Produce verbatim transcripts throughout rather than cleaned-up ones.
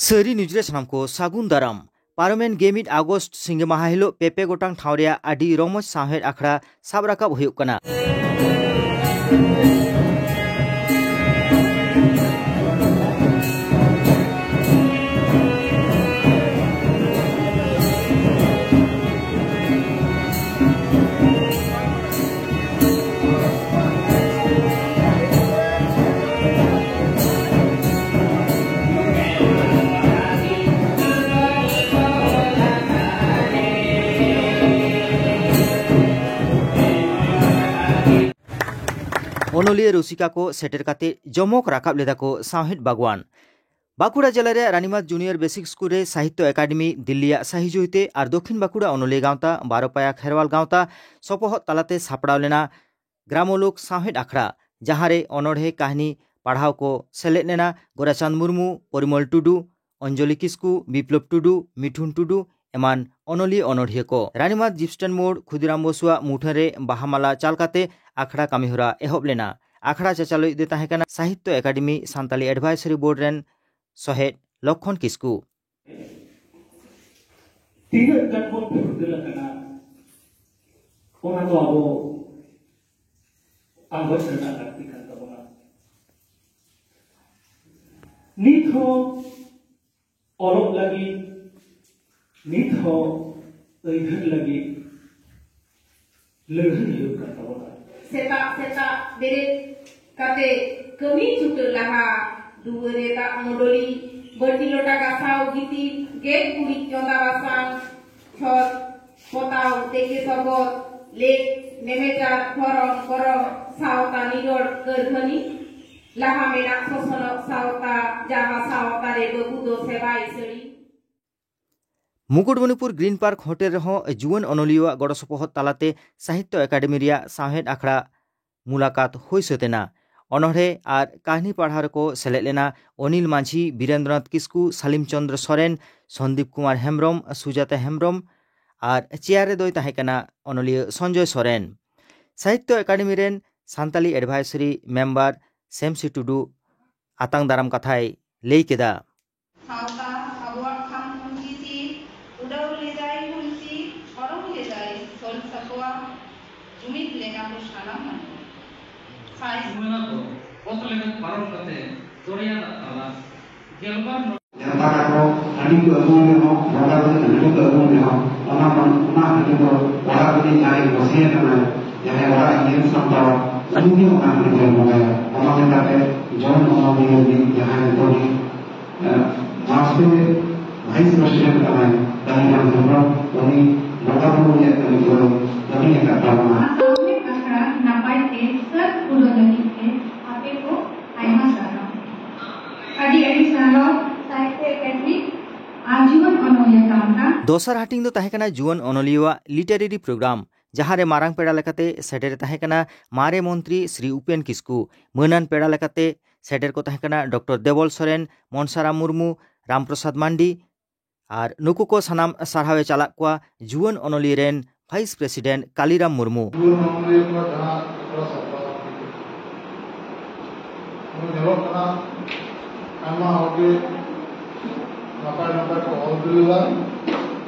ᱥᱟᱹᱨᱤ ᱱᱤᱭᱩᱡᱽ ᱨᱮ ᱥᱟᱱᱟᱢ ᱠᱚ ᱥᱟᱹᱜᱩᱱ ᱫᱟᱨᱟᱢ᱾ ᱯᱟᱨᱚᱢᱮᱱ ᱜᱮᱞ ᱢᱤᱫ ᱟᱜᱚᱥᱴ ᱥᱤᱸᱜᱮ ᱢᱟᱦᱟ ᱦᱤᱞᱳᱜ ᱯᱮ ᱯᱮ ᱜᱚᱴᱟᱝ ᱴᱷᱟᱶ ᱨᱮᱭᱟᱜ ᱟᱹᱰᱤ ᱨᱚᱢᱚᱡᱽ ᱥᱟᱶᱦᱮᱫ ᱟᱠᱷᱲᱟ ᱥᱟᱵ ᱨᱟᱠᱟᱵ ᱦᱩᱭᱩᱜ ᱠᱟᱱᱟ᱾ ᱚᱱᱚᱞᱤᱭᱟᱹ ᱨᱩᱥᱤᱠᱟ ᱠᱚ ᱥᱮᱴᱮᱨ ᱠᱟᱛᱮ ᱡᱚᱢᱚᱠ ᱨᱟᱠᱟᱵ ᱞᱮᱫᱟ ᱠᱚ ᱥᱟᱶᱦᱮᱫ ᱵᱟᱜᱽᱣᱟᱱ᱾ ᱵᱟᱸᱠᱩᱲᱟ ᱡᱮᱞᱟ ᱨᱮᱭᱟᱜ ᱨᱟᱱᱤᱢᱟᱸᱫᱽ ᱡᱩᱱᱤᱭᱚᱨ ᱵᱮᱥᱤᱠ ᱥᱠᱩᱞ ᱨᱮ ᱥᱟᱦᱤᱛᱭᱚ ᱮᱠᱟᱰᱮᱢᱤ ᱫᱤᱞᱞᱤᱭᱟᱜ ᱥᱟᱦᱤᱡᱩᱦᱤᱛᱮ ᱟᱨ ᱫᱚᱠᱷᱤᱱ ᱵᱟᱸᱠᱩᱲᱟ ᱚᱱᱚᱞᱤᱭᱟᱹ ᱜᱟᱶᱛᱟ ᱵᱟᱨᱚ ᱯᱟᱭᱟ ᱠᱷᱮᱨᱣᱟᱞ ᱜᱟᱶᱛᱟ ᱥᱚᱯᱚᱦᱚᱫ ᱛᱟᱞᱟᱛᱮ ᱥᱟᱯᱲᱟᱣ ᱞᱮᱱᱟ ᱜᱨᱟᱢᱚᱞᱳᱠ ᱥᱟᱶᱦᱮᱫ ᱟᱠᱷᱲᱟ, ᱡᱟᱦᱟᱸ ᱨᱮ ᱚᱱᱚᱬᱦᱮ ᱠᱟᱹᱦᱱᱤ ᱯᱟᱲᱦᱟᱣ ᱠᱚ ᱥᱮᱞᱮᱫ ᱞᱮᱱᱟ ᱜᱳᱨᱟᱪᱟᱸᱫᱽ ᱢᱩᱨᱢᱩ, ᱯᱚᱨᱤᱢᱚᱞ ᱴᱩᱰᱩ, ᱚᱧᱡᱚᱞᱤ ᱠᱤᱥᱠᱩ, ᱵᱤᱯᱞᱚᱵ ᱴᱩᱰᱩ, ᱢᱤᱴᱷᱩᱱ ᱴᱩᱰᱩ ᱮᱢᱟᱱ ᱚᱱᱚᱞᱤᱭᱟᱹ ᱚᱱᱚᱬᱦᱤᱭᱟᱹ ᱠᱚ᱾ ᱨᱟᱱᱤᱢᱟᱸᱫᱽ ᱡᱤᱯᱥᱴᱚᱱ ᱢᱳᱲ ᱠᱷᱩᱫᱤᱨᱟᱢ ᱵᱚᱥᱩᱣᱟᱜ ᱢᱩᱴᱷᱟᱹᱱ ᱨᱮ ᱵᱟᱦᱟ ᱢᱟᱞᱟ ᱪᱟᱞ ᱠᱟᱛᱮ ᱟᱠᱷᱲᱟ ᱠᱟᱹᱢᱤᱦᱚᱨᱟ ᱮᱦᱚᱵ ᱞᱮᱱᱟ᱾ ᱟᱠᱷᱲᱟ ᱪᱟᱪᱟᱞᱟᱣᱤᱡ ᱫᱚᱭ ᱛᱟᱦᱮᱸ ᱠᱟᱱᱟ ᱥᱟᱦᱤᱛᱭᱚ ᱮᱠᱟᱰᱮᱢᱤ ᱥᱟᱱᱛᱟᱞᱤ ᱮᱰᱵᱷᱟᱭᱥᱟᱨᱤ ᱵᱳᱨᱰ ᱨᱮᱱ ᱥᱚᱦᱮᱫ ᱞᱚᱠᱠᱷᱚᱱ ᱠᱤᱥᱠᱩ᱾ ᱛᱤᱱᱟᱹᱜ ᱜᱟᱱ ᱵᱚᱱ ᱯᱷᱩᱨᱜᱟᱹᱞ ᱟᱠᱟᱱᱟ, ᱚᱱᱟ ᱫᱚ ᱟᱵᱚ ᱟᱸᱜᱚᱪ ᱨᱮᱱᱟᱜ ᱞᱟᱹᱠᱛᱤ ᱠᱟᱱ ᱛᱟᱵᱚᱱᱟ᱾ ᱱᱤᱛ ᱦᱚᱸ ᱚᱞᱚᱜ ᱞᱟᱹᱜᱤᱫ, ᱱᱤᱛ ᱦᱚᱸ ᱟᱹᱭᱫᱟᱹᱨ ᱞᱟᱹᱜᱤᱫ ᱞᱟᱹᱲᱦᱟᱹᱭ ᱦᱩᱭᱩᱜ ᱠᱟᱱ ᱛᱟᱵᱚᱱᱟ᱾ ᱥᱮᱛᱟᱜ ᱥᱮᱛᱟᱜ ᱵᱮᱨᱮᱫ ᱠᱟᱛᱮ ᱠᱟᱹᱢᱤ ᱪᱷᱩᱴᱟᱹ ᱞᱟᱦᱟ ᱫᱩᱣᱟᱹᱨ ᱨᱮ ᱫᱟᱜ ᱢᱚᱰᱚᱞᱤ, ᱵᱟᱹᱴᱤ ᱞᱚᱴᱟ ᱜᱟᱥᱟᱣ ᱜᱤᱛᱤᱞ, ᱜᱮᱡ ᱜᱩᱨᱤᱡ, ᱪᱚᱸᱫᱟ ᱵᱟᱥᱟᱝ, ᱪᱷᱚᱛ ᱯᱚᱛᱟᱣ, ᱛᱮᱠᱮ ᱥᱚᱵᱚᱫ, ᱞᱮᱠ, ᱱᱮᱢᱮᱪᱟᱨ, ᱫᱷᱚᱨᱚᱢ, ᱠᱚᱨᱚᱢ, ᱥᱟᱶᱛᱟ ᱱᱤᱨᱚᱲ, ᱠᱟᱹᱨᱫᱷᱟᱹᱱᱤ, ᱞᱟᱦᱟ ᱢᱮᱱᱟᱜ ᱥᱚᱥᱚᱱᱚᱜ ᱥᱟᱶᱛᱟ, ᱡᱟᱦᱟᱸ ᱥᱟᱶᱛᱟ ᱨᱮ ᱵᱟᱹᱵᱩ ᱫᱚ ᱥᱮᱵᱟᱭ ᱥᱟᱹᱲᱤ᱾ ᱢᱩᱠᱩᱴᱢᱚᱱᱤᱯᱩᱨ ᱜᱨᱤᱱ ᱯᱟᱨᱠ ᱦᱳᱴᱮᱞ ᱨᱮᱦᱚᱸ ᱡᱩᱣᱟᱹᱱ ᱚᱱᱚᱞᱤᱭᱟᱹᱣᱟᱜ ᱜᱚᱲᱚ ᱥᱚᱯᱚᱦᱚᱫ ᱛᱟᱞᱟᱛᱮ ᱥᱟᱦᱤᱛᱭᱚ ᱮᱠᱟᱰᱮᱢᱤ ᱨᱮᱭᱟᱜ ᱥᱟᱶᱦᱮᱫ ᱟᱠᱷᱲᱟ ᱢᱩᱞᱟᱠᱟᱛ ᱦᱩᱭ ᱥᱟᱹᱛ ᱮᱱᱟ᱾ ᱚᱱᱚᱬᱦᱮ ᱟᱨ ᱠᱟᱹᱦᱱᱤ ᱯᱟᱲᱦᱟᱣ ᱨᱮᱠᱚ ᱥᱮᱞᱮᱫ ᱞᱮᱱᱟ ᱚᱱᱤᱞ ᱢᱟᱹᱡᱷᱤ, ᱵᱤᱨᱮᱱᱫᱨᱚᱱᱟᱛᱷ ᱠᱤᱥᱠᱩ, ᱥᱟᱞᱤᱢ ᱪᱚᱸᱫᱽᱨᱚ ᱥᱚᱨᱮᱱ, ᱥᱚᱱᱫᱤᱯ ᱠᱩᱢᱟᱨ ᱦᱮᱢᱵᱽᱨᱚᱢ, ᱥᱩᱡᱟᱛᱟ ᱦᱮᱢᱵᱽᱨᱚᱢ ᱟᱨ ᱪᱮᱭᱟᱨ ᱨᱮᱫᱚᱭ ᱛᱟᱦᱮᱸ ᱠᱟᱱᱟ ᱚᱱᱚᱞᱤᱭᱟᱹ ᱥᱚᱧᱡᱚᱭ ᱥᱚᱨᱮᱱ᱾ ᱥᱟᱦᱤᱛᱭᱚ ᱮᱠᱟᱰᱮᱢᱤ ᱨᱮᱱ ᱥᱟᱱᱛᱟᱞᱤ ᱮᱰᱵᱷᱟᱭᱥᱟᱨᱤ ᱢᱮᱢᱵᱟᱨ ᱥᱮᱢᱥᱤ ᱴᱩᱰᱩ ᱟᱛᱟᱝ ᱫᱟᱨᱟᱢ ᱠᱟᱛᱷᱟᱭ ᱞᱟᱹᱭ ᱠᱮᱫᱟ᱾ ᱥᱟᱶᱛᱟ ᱟᱵᱚᱣᱟᱜ ᱠᱷᱟᱢ ᱠᱷᱩᱱᱴᱤ ᱛᱤ, ᱩᱰᱟᱹᱣ ᱞᱮᱫᱟᱭ ᱠᱷᱩᱱᱴᱤ, ᱯᱟᱨᱚᱢ ᱞᱮᱫᱟᱭ ᱥᱟᱹᱞ ᱥᱟᱠᱣᱟ, ᱡᱩᱢᱤᱫ ᱞᱮᱱᱟ ᱠᱚ ᱥᱟᱱᱟᱢ ᱢᱟᱹᱱᱢᱤ᱾ ᱥᱟᱭ ᱢᱮᱞᱟ ᱫᱚ ᱚᱛ ᱞᱮᱵᱮᱫ ᱯᱟᱨᱚᱢ ᱠᱟᱛᱮ ᱫᱚᱨᱭᱟ ᱫᱟᱜ ᱛᱟᱞᱟ ᱜᱮᱞᱵᱟᱨ ᱡᱟᱱᱛᱟ ᱠᱚ ᱦᱟᱺᱰᱤ ᱠᱚ ᱟᱹᱜᱩ ᱨᱮᱦᱚᱸ, ᱵᱚᱸᱜᱟ ᱵᱩᱨᱩ ᱦᱟᱺᱰᱤ ᱠᱚ ᱟᱹᱜᱩ ᱨᱮᱦᱚᱸ, ᱚᱱᱟ ᱵᱟᱝ, ᱚᱱᱟ ᱦᱟᱺᱰᱤ ᱫᱚ ᱚᱲᱟᱜ ᱨᱤᱱᱤᱡ ᱡᱟᱦᱟᱸᱭ ᱜᱚᱥᱤᱭᱟᱹ ᱠᱟᱱᱟᱭ, ᱡᱟᱦᱟᱸᱭ ᱚᱲᱟᱜ ᱤᱭᱟᱹ ᱥᱟᱢᱴᱟᱣᱟ, ᱩᱱᱤ ᱜᱮ ᱚᱱᱟ ᱦᱟᱺᱰᱤ ᱫᱚᱭ ᱵᱚᱸᱜᱟᱭᱟ᱾ ᱚᱱᱟ ᱞᱮᱠᱟᱛᱮ ᱡᱚᱱ ᱚᱱᱚᱞᱤᱭᱟᱹ ᱨᱤᱱᱤᱡ ᱡᱟᱦᱟᱸᱭ ᱱᱤᱛᱚᱜ ᱨᱤᱱᱤᱡ, ᱮ, ᱢᱟᱥᱮ ᱵᱷᱟᱭᱤᱥ ᱯᱨᱮᱥᱤᱰᱮᱱᱴ ᱠᱟᱱᱟᱭ ᱠᱟᱞᱤᱨᱟᱢ ᱦᱮᱢᱵᱨᱚᱢ, ᱩᱱᱤ ᱵᱚᱸᱜᱟ ᱵᱩᱨᱩ ᱨᱮᱭᱟᱜ ᱠᱟᱹᱢᱤ ᱠᱚᱭ ᱠᱟᱹᱢᱤ ᱟᱠᱟᱫ ᱛᱟᱵᱚᱱᱟ᱾ ᱥᱟᱶᱦᱮᱫ ᱟᱠᱷᱲᱟ ᱱᱟᱯᱟᱭ ᱛᱮ ᱥᱟᱹᱛ ᱯᱩᱨᱟᱹᱣ ᱞᱟᱹᱜᱤᱫ ᱛᱮ ᱟᱯᱮ ᱠᱚ ᱟᱭᱢᱟ ᱥᱟᱨᱦᱟᱣ᱾ ᱟᱹᱰᱤ ᱟᱹᱰᱤ ᱥᱟᱨᱦᱟᱣ ᱥᱟᱦᱤᱛᱭᱚ ᱮᱠᱟᱰᱮᱢᱤ ᱟᱨ ᱡᱩᱣᱟᱹᱱ ᱚᱱᱚᱞᱤᱭᱟᱹ ᱜᱟᱶᱛᱟ᱾ ᱫᱚᱥᱟᱨ ᱦᱟᱹᱴᱤᱧ ᱫᱚ ᱛᱟᱦᱮᱸ ᱠᱟᱱᱟ ᱡᱩᱣᱟᱹᱱ ᱚᱱᱚᱞᱤᱭᱟᱹᱣᱟᱜ ᱞᱤᱴᱟᱨᱮᱨᱤ ᱯᱨᱳᱜᱨᱟᱢ, ᱡᱟᱦᱟᱸ ᱨᱮ ᱢᱟᱨᱟᱝ ᱯᱮᱲᱟ ᱞᱮᱠᱟᱛᱮ ᱥᱮᱴᱮᱨ ᱛᱟᱦᱮᱸ ᱠᱟᱱᱟ ᱢᱟᱨᱮ ᱢᱚᱱᱛᱨᱤ ᱥᱨᱤ ᱩᱯᱮᱱ ᱠᱤᱥᱠᱩ᱾ ᱢᱟᱹᱱᱟᱱ ᱯᱮᱲᱟ ᱞᱮᱠᱟᱛᱮ ᱥᱮᱴᱮᱨ ᱠᱚ ᱛᱟᱦᱮᱸ ᱠᱟᱱᱟ ᱰᱚᱠᱴᱚᱨ ᱫᱮᱵᱚᱞ ᱥᱚᱨᱮᱱ, ᱢᱚᱱᱥᱟᱨᱟᱢ ᱢᱩᱨᱢᱩ, ᱨᱟᱢᱯᱨᱚᱥᱟᱫᱽ ᱢᱟᱱᱰᱤ, ᱟᱨ ᱱᱩᱠᱩ ᱠᱚ ᱥᱟᱱᱟᱢ ᱥᱟᱨᱦᱟᱣ ᱮ ᱪᱟᱞᱟᱜ ᱠᱚᱣᱟ ᱡᱩᱣᱟᱹᱱ ᱚᱱᱚᱞᱤᱭᱟᱹ ᱨᱮᱱ ᱵᱷᱟᱭᱤᱥ ᱯᱨᱮᱥᱤᱰᱮᱱᱴ ᱠᱟᱞᱤᱨᱟᱢ ᱢᱩᱨᱢᱩ᱾ ᱡᱩᱣᱟᱹᱱ ᱚᱱᱚᱞᱤᱭᱟᱹ ᱠᱚᱣᱟᱜ ᱡᱟᱦᱟᱸ ᱜᱚᱲᱚ ᱥᱚᱯᱚᱦᱚᱫ ᱧᱮᱞᱚᱜ ᱠᱟᱱᱟ, ᱟᱭᱢᱟ ᱦᱚᱲ ᱜᱮ ᱱᱟᱯᱟᱭ ᱱᱟᱯᱟᱭ ᱠᱚ ᱚᱞ ᱵᱤᱞ ᱮᱫᱟ᱾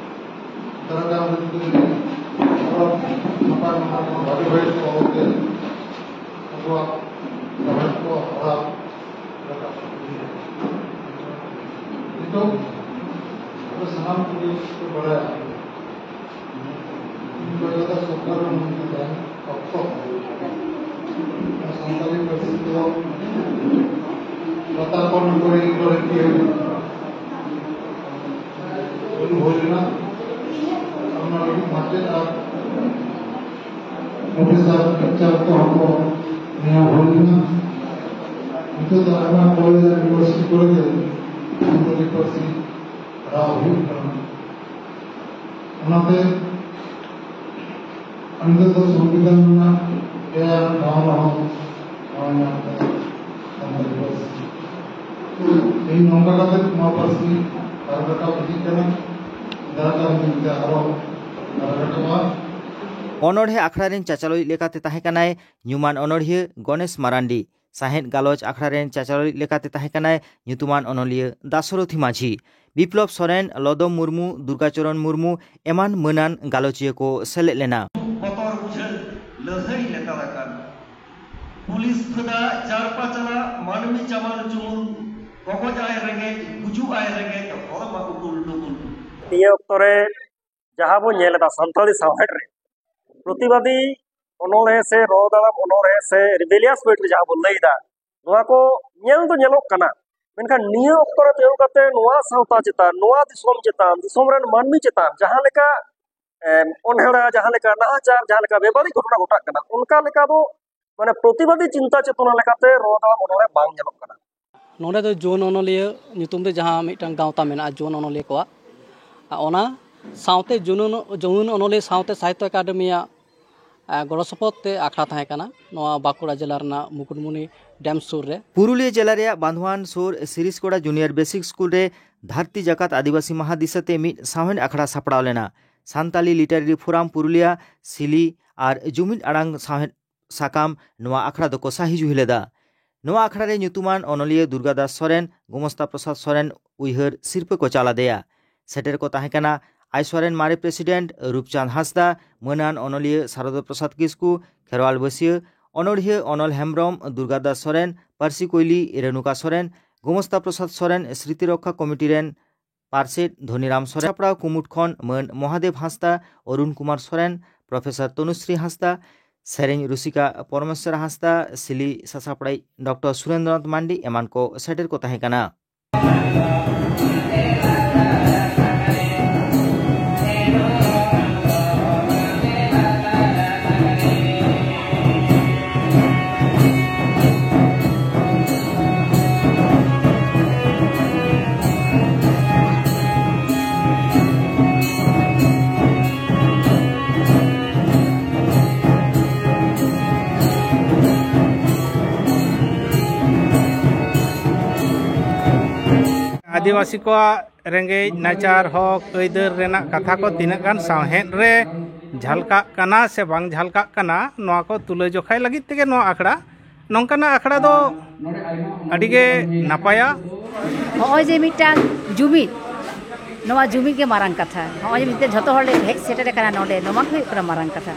ᱫᱟᱨᱟ ᱫᱟᱨᱟ ᱦᱩᱭ ᱠᱟᱛᱮ ᱟᱨᱚ ᱱᱟᱯᱟᱭ ᱱᱟᱯᱟᱭ ᱠᱚ ᱵᱷᱟᱜᱮ ᱵᱷᱟᱜᱮ ᱠᱚ ᱚᱞ ᱛᱮ ᱟᱵᱚᱣᱟᱜ ᱜᱟᱵᱮ ᱠᱚ ᱦᱟᱨᱟ ᱨᱟᱠᱟᱵ᱾ ᱱᱤᱛᱚᱜ ᱟᱵᱚ ᱥᱟᱱᱟᱢ ᱠᱚᱜᱮ ᱠᱚ ᱵᱟᱲᱟᱭᱟ, ᱤᱧ ᱵᱟᱵᱟ ᱫᱚ ᱥᱚᱨᱠᱟᱨ ᱨᱮ ᱢᱚᱱᱛᱨᱤ ᱛᱟᱦᱮᱱ ᱚᱠᱛᱚ ᱥᱟᱱᱛᱟᱲᱤ ᱯᱟᱹᱨᱥᱤ ᱫᱚ ᱞᱟᱛᱟᱨ ᱠᱷᱚᱱ ᱩᱯᱚᱨ ᱤᱧ ᱠᱚᱨᱮ ᱜᱮ ᱦᱩᱭ ᱞᱮᱱᱟ᱾ ᱚᱱᱟ ᱞᱟᱹᱜᱤᱫ ᱢᱟᱪᱮᱫ ᱟᱨ ᱯᱨᱚᱯᱷᱮᱥᱚᱨ, ᱞᱮᱠᱪᱟᱨ ᱠᱚ ᱦᱚᱸ ᱠᱚ ᱱᱮᱭᱟᱣ ᱦᱩᱭ ᱞᱮᱱᱟ᱾ ᱱᱤᱛᱚᱜ ᱫᱚ ᱟᱭᱢᱟ ᱠᱚᱞᱮᱡᱽ ᱟᱨ ᱤᱭᱩᱱᱤᱵᱷᱟᱨᱥᱤᱴᱤ ᱠᱚᱨᱮ ᱜᱮ ᱥᱟᱱᱛᱟᱲᱤ ᱯᱟᱹᱨᱥᱤ ᱯᱟᱲᱦᱟᱣ ᱦᱩᱭᱩᱜ ᱠᱟᱱᱟ᱾ ᱚᱱᱟᱛᱮ ᱱᱤᱛᱚᱜ ᱫᱚ ᱥᱚᱝᱵᱤᱫᱷᱟᱱ ᱨᱮᱱᱟᱜ ᱮᱭᱟᱭ ᱟᱱᱟᱜ ᱴᱷᱟᱶ ᱨᱮᱦᱚᱸ ᱴᱷᱟᱶ ᱧᱟᱢ ᱠᱟᱱᱟ ᱥᱟᱱᱛᱟᱲᱤ ᱯᱟᱹᱨᱥᱤ᱾ ᱛᱮᱦᱮᱧ ᱱᱚᱝᱠᱟ ᱠᱟᱛᱮ ᱱᱚᱣᱟ ᱯᱟᱹᱨᱥᱤ ᱟᱨ ᱨᱟᱠᱟᱵ ᱤᱫᱤᱜ ᱠᱟᱱᱟ᱾ ᱫᱟᱨᱟᱭ ᱠᱟᱱ ᱫᱤᱱ ᱛᱮ ᱟᱨᱚ ᱟᱨᱚ ᱨᱟᱠᱟᱵᱼᱟ᱾ ᱚᱱᱚᱬᱦᱮ ᱟᱠᱷᱲᱟ ᱨᱮᱱ ᱪᱟᱪᱟᱞᱟᱣᱤᱡ ᱞᱮᱠᱟᱛᱮ ᱛᱟᱦᱮᱸ ᱠᱟᱱᱟᱭ ᱧᱩᱢᱟᱱ ᱚᱱᱚᱬᱦᱤᱭᱟᱹ ᱜᱚᱱᱮᱥ ᱢᱟᱨᱟᱱᱰᱤ᱾ ᱥᱟᱶᱦᱮᱫ ᱜᱟᱞᱚᱪ ᱟᱠᱷᱲᱟ ᱨᱮᱱ ᱪᱟᱪᱟᱞᱟᱣᱤᱡ ᱞᱮᱠᱟᱛᱮ ᱛᱟᱦᱮᱸ ᱠᱟᱱᱟᱭ ᱧᱩᱛᱩᱢᱟᱱ ᱚᱱᱚᱞᱤᱭᱟᱹ ᱫᱟᱥᱚᱨᱚᱛᱷᱤ ᱢᱟᱹᱡᱷᱤ᱾ ᱵᱤᱯᱞᱚᱵ ᱥᱚᱨᱮᱱ, ᱞᱚᱫᱚᱢ ᱢᱩᱨᱢᱩ, ᱫᱩᱨᱜᱟᱪᱚᱨᱚᱱ ᱢᱩᱨᱢᱩ ᱮᱢᱟᱱ ᱢᱟᱹᱱᱟᱱ ᱜᱟᱞᱚᱪᱤᱭᱟᱹ ᱠᱚ ᱥᱮᱞᱮᱫ ᱞᱮᱱᱟ᱾ ᱵᱚᱛᱚᱨ ᱵᱩᱡᱷᱟᱹᱜ ᱞᱟᱹᱲᱦᱟᱹᱭ ᱞᱮᱛᱟᱲ ᱟᱠᱟᱱ᱾ ᱯᱩᱞᱤᱥ ᱯᱷᱟᱹᱫᱟ ᱪᱟᱨᱯᱟ ᱪᱟᱞᱟᱜ ᱢᱟᱹᱱᱢᱤ ᱪᱟᱢᱟᱞ ᱪᱩᱢᱩᱞ, ᱜᱚᱜᱚᱡ ᱟᱭ ᱨᱮᱸᱜᱮᱡ, ᱜᱩᱡᱩᱜ ᱟᱭ ᱨᱮᱸᱜᱮᱡ, ᱦᱚᱲ ᱢᱟ ᱩᱴᱩᱞ ᱰᱩᱵᱩᱞ᱾ ᱱᱤᱭᱟᱹ ᱚᱠᱛᱚ ᱨᱮ ᱡᱟᱦᱟᱸ ᱵᱚᱱ ᱧᱮᱞ ᱮᱫᱟ ᱥᱟᱱᱛᱟᱲᱤ ᱥᱟᱶᱦᱮᱫ ᱨᱮ ᱯᱨᱚᱛᱤᱵᱟᱫᱤ ᱚᱱᱚᱬᱦᱮ ᱥᱮ ᱨᱚᱲ ᱫᱟᱲᱟᱢ ᱚᱱᱚᱬᱦᱮ ᱥᱮ rebellious poetry ᱡᱟᱦᱟᱸ ᱵᱚᱱ ᱞᱟᱹᱭ ᱮᱫᱟ, ᱱᱚᱣᱟ ᱠᱚ ᱧᱮᱞ ᱫᱚ ᱧᱮᱞᱚᱜ ᱠᱟᱱᱟ, ᱢᱮᱱᱠᱷᱟᱱ ᱱᱤᱭᱟᱹ ᱚᱠᱛᱚ ᱨᱮ ᱛᱤᱸᱜᱩ ᱠᱟᱛᱮ ᱱᱚᱣᱟ ᱥᱟᱶᱛᱟ ᱪᱮᱛᱟᱱ, ᱱᱚᱣᱟ ᱫᱤᱥᱚᱢ ᱪᱮᱛᱟᱱ, ᱫᱤᱥᱚᱢ ᱨᱮᱱ ᱢᱟᱹᱱᱢᱤ ᱪᱮᱛᱟᱱ ᱡᱟᱦᱟᱸ ᱞᱮᱠᱟ, ᱮᱢ, ᱚᱱᱦᱮᱲᱟ, ᱡᱟᱦᱟᱸ ᱞᱮᱠᱟ ᱱᱟᱦᱟᱪᱟᱨ, ᱡᱟᱦᱟᱸ ᱞᱮᱠᱟ ᱵᱮᱵᱟᱹᱲᱤᱡ ᱜᱷᱚᱴᱚᱱᱟ ᱜᱷᱚᱴᱟᱜ ᱠᱟᱱᱟ, ᱚᱱᱠᱟ ᱞᱮᱠᱟ ᱫᱚ, ᱢᱟᱱᱮ, ᱯᱨᱚᱛᱤᱵᱟᱫᱤ ᱪᱤᱱᱛᱟ ᱪᱮᱛᱚᱱᱟ ᱞᱮᱠᱟᱛᱮ ᱨᱚᱲ ᱫᱟᱲᱟᱢ ᱚᱱᱚᱬᱦᱮ ᱵᱟᱝ ᱧᱮᱞᱚᱜ ᱠᱟᱱᱟ᱾ ᱱᱚᱰᱮ ᱫᱚ ᱡᱩᱣᱟᱹᱱ ᱚᱱᱚᱞᱤᱭᱟᱹ ᱧᱩᱛᱩᱢ ᱛᱮ ᱡᱟᱦᱟᱸ ᱢᱤᱫᱴᱟᱝ ᱜᱟᱶᱛᱟ ᱢᱮᱱᱟᱜᱼᱟ ᱡᱩᱣᱟᱹᱱ ᱚᱱᱚᱞᱤᱭᱟᱹ ᱠᱚᱣᱟᱜ, ᱟᱨ ᱚᱱᱟ ᱥᱟᱶᱛᱮ ᱡᱩᱱᱩᱱ-, ᱡᱩᱣᱟᱹᱱ ᱚᱱᱚᱞᱤᱭᱟᱹ ᱥᱟᱶᱛᱮ ᱥᱟᱦᱤᱛᱛᱚ ᱮᱠᱟᱰᱮᱢᱤᱭᱟᱜ, ᱟᱨ, ᱜᱚᱲᱚ ᱥᱚᱯᱚᱦᱚᱫ ᱛᱮ ᱟᱠᱷᱲᱟ ᱛᱟᱦᱮᱸ ᱠᱟᱱᱟ ᱱᱚᱣᱟ ᱵᱟᱸᱠᱩᱲᱟ ᱡᱮᱞᱟ ᱨᱮᱱᱟᱜ ᱢᱩᱠᱩᱴᱢᱩᱱᱤ ᱰᱮᱢ ᱥᱩᱨ ᱨᱮ᱾ ᱯᱩᱨᱩᱞᱤᱭᱟᱹ ᱡᱮᱞᱟ ᱨᱮᱭᱟᱜ ᱵᱟᱸᱫᱷᱣᱟᱱ ᱥᱩᱨ ᱥᱤᱨᱤᱥᱠᱚᱲᱟ ᱡᱩᱱᱤᱭᱚᱨ ᱵᱮᱥᱤᱠ ᱥᱠᱩᱞ ᱨᱮ ᱫᱷᱟᱹᱨᱛᱤ ᱡᱟᱠᱟᱛ ᱟᱹᱫᱤᱵᱟᱹᱥᱤ ᱢᱟᱦᱟ ᱫᱤᱥᱟᱹ ᱛᱮ ᱢᱤᱫ ᱥᱟᱶᱦᱮᱫ ᱟᱠᱷᱲᱟ ᱥᱟᱯᱲᱟᱣ ᱞᱮᱱᱟ᱾ ᱥᱟᱱᱛᱟᱞᱤ ᱞᱤᱴᱟᱨᱮᱨᱤ ᱯᱷᱳᱨᱟᱢ ᱯᱩᱨᱩᱞᱤᱭᱟᱹ, ᱥᱤᱞᱤ ᱟᱨ ᱡᱩᱢᱤᱫ ᱟᱲᱟᱝ ᱥᱟᱶᱦᱮᱫ ᱥᱟᱠᱟᱢ ᱱᱚᱣᱟ ᱟᱠᱷᱲᱟ ᱫᱚᱠᱚ ᱥᱟᱹᱦᱤ ᱡᱩᱦᱤ ᱞᱮᱫᱟ᱾ ᱱᱚᱣᱟ ᱟᱠᱷᱲᱟ ᱨᱮ ᱧᱩᱛᱩᱢᱟᱱ ᱚᱱᱚᱞᱤᱭᱟᱹ ᱫᱩᱨᱜᱟ ᱫᱟᱥ ᱥᱚᱨᱮᱱ, ᱜᱳᱢᱚᱥᱛᱟ ᱯᱨᱚᱥᱟᱫᱽ ᱥᱚᱨᱮᱱ ᱩᱭᱦᱟᱹᱨ ᱥᱤᱨᱯᱟᱹ ᱠᱚ ᱪᱟᱞ ᱟᱫᱮᱭᱟ᱾ ᱥᱮᱴᱮᱨ ᱠᱚ ᱛᱟᱦᱮᱸ ᱠᱟᱱᱟ ᱟᱭᱥᱣᱟ ᱨᱮᱱ ᱢᱟᱨᱮ ᱯᱨᱮᱥᱤᱰᱮᱱᱴ ᱨᱩᱯᱪᱟᱸᱫᱽ ᱦᱟᱸᱥᱫᱟ, ᱢᱟᱹᱱᱟᱱ ᱚᱱᱚᱞᱤᱭᱟᱹ ᱥᱟᱨᱚᱫᱟ ᱯᱨᱚᱥᱟᱫᱽ ᱠᱤᱥᱠᱩ, ᱠᱷᱮᱨᱣᱟᱞ ᱵᱟᱹᱥᱭᱟᱹ, ᱚᱱᱚᱲᱦᱤᱭᱟᱹ ᱚᱱᱚᱞ ᱦᱮᱢᱵᱽᱨᱚᱢ, ᱫᱩᱨᱜᱟ ᱫᱟᱥ ᱥᱚᱨᱮᱱ, ᱯᱟᱹᱨᱥᱤ ᱠᱩᱭᱞᱤ ᱨᱮᱱᱩᱠᱟ ᱥᱚᱨᱮᱱ, ᱜᱳᱢᱚᱥᱛᱟ ᱯᱨᱚᱥᱟᱫᱽ ᱥᱚᱨᱮᱱ, ᱥᱨᱤᱛᱤ ᱨᱚᱠᱠᱷᱟ ᱠᱚᱢᱤᱴᱤ ᱨᱮᱱ ᱯᱟᱨᱥᱮᱛ ᱫᱷᱚᱱᱤᱨᱟᱢ ᱥᱚᱨᱮᱱ, ᱥᱟᱯᱲᱟᱣ ᱠᱩᱢᱩᱴ ᱠᱷᱚᱱ ᱢᱟᱹᱱ ᱢᱚᱦᱟᱫᱮᱵ ᱦᱟᱸᱥᱫᱟ, ᱚᱨᱩᱱ ᱠᱩᱢᱟᱨ ᱥᱚᱨᱮᱱ, ᱯᱨᱚᱯᱷᱮᱥᱚᱨ ᱛᱚᱱᱩᱥᱨᱤ ᱦᱟᱸᱥᱫᱟ, ᱥᱮᱨᱮᱧ ᱨᱩᱥᱤᱠᱟ ᱯᱚᱨᱚᱢᱮᱥᱣᱚᱨ ᱦᱟᱸᱥᱫᱟ, ᱥᱤᱞᱤ ᱥᱟᱥᱟᱯᱲᱟᱭᱤᱡ ᱰᱚᱠᱴᱚᱨ ᱥᱩᱨᱮᱱᱫᱨᱚᱱᱟᱛᱷ ᱢᱟᱱᱰᱤ ᱮᱢᱟᱱ ᱠᱚ ᱥᱮᱴᱮᱨ ᱠᱚ ᱛᱟᱦᱮᱸ ᱠᱟᱱᱟ᱾ ᱟᱹᱫᱤᱵᱟᱹᱥᱤ ᱠᱚᱣᱟᱜ ᱨᱮᱸᱜᱮᱡ ᱱᱟᱪᱟᱨ, ᱦᱚᱠ ᱟᱹᱭᱫᱟᱹᱨ ᱨᱮᱱᱟᱜ ᱠᱟᱛᱷᱟ ᱠᱚ ᱛᱤᱱᱟᱹᱜ ᱜᱟᱱ ᱥᱟᱶᱦᱮᱫ ᱨᱮ ᱡᱷᱟᱞᱠᱟᱜ ᱠᱟᱱᱟ ᱥᱮ ᱵᱟᱝ ᱡᱷᱟᱞᱠᱟᱜ ᱠᱟᱱᱟ, ᱱᱚᱣᱟ ᱠᱚ ᱛᱩᱞᱟᱹᱡᱚᱠᱷᱟᱭ ᱞᱟᱹᱜᱤᱫ ᱛᱮᱜᱮ ᱱᱚᱣᱟ ᱟᱠᱷᱲᱟ ᱱᱚᱝᱠᱟᱱᱟᱜ ᱟᱠᱷᱲᱟ ᱫᱚ ᱟᱹᱰᱤ ᱜᱮ ᱱᱟᱯᱟᱭᱟ᱾ ᱱᱚᱜᱼᱚᱭ ᱡᱮ ᱢᱤᱫᱴᱟᱝ ᱡᱩᱢᱤᱫ, ᱱᱚᱣᱟ ᱡᱩᱢᱤᱫ ᱜᱮ ᱢᱟᱨᱟᱝ ᱠᱟᱛᱷᱟ᱾ ᱱᱚᱜᱼᱚᱭ ᱡᱮ ᱢᱤᱫᱴᱮᱱ ᱡᱷᱚᱛᱚ ᱦᱚᱲ ᱞᱮ ᱦᱮᱡ ᱥᱮᱴᱮᱨ ᱟᱠᱟᱱᱟ ᱱᱚᱰᱮ, ᱱᱚᱣᱟ ᱜᱮ ᱦᱩᱭᱩᱜ ᱠᱟᱱᱟ ᱢᱟᱨᱟᱝ ᱠᱟᱛᱷᱟ᱾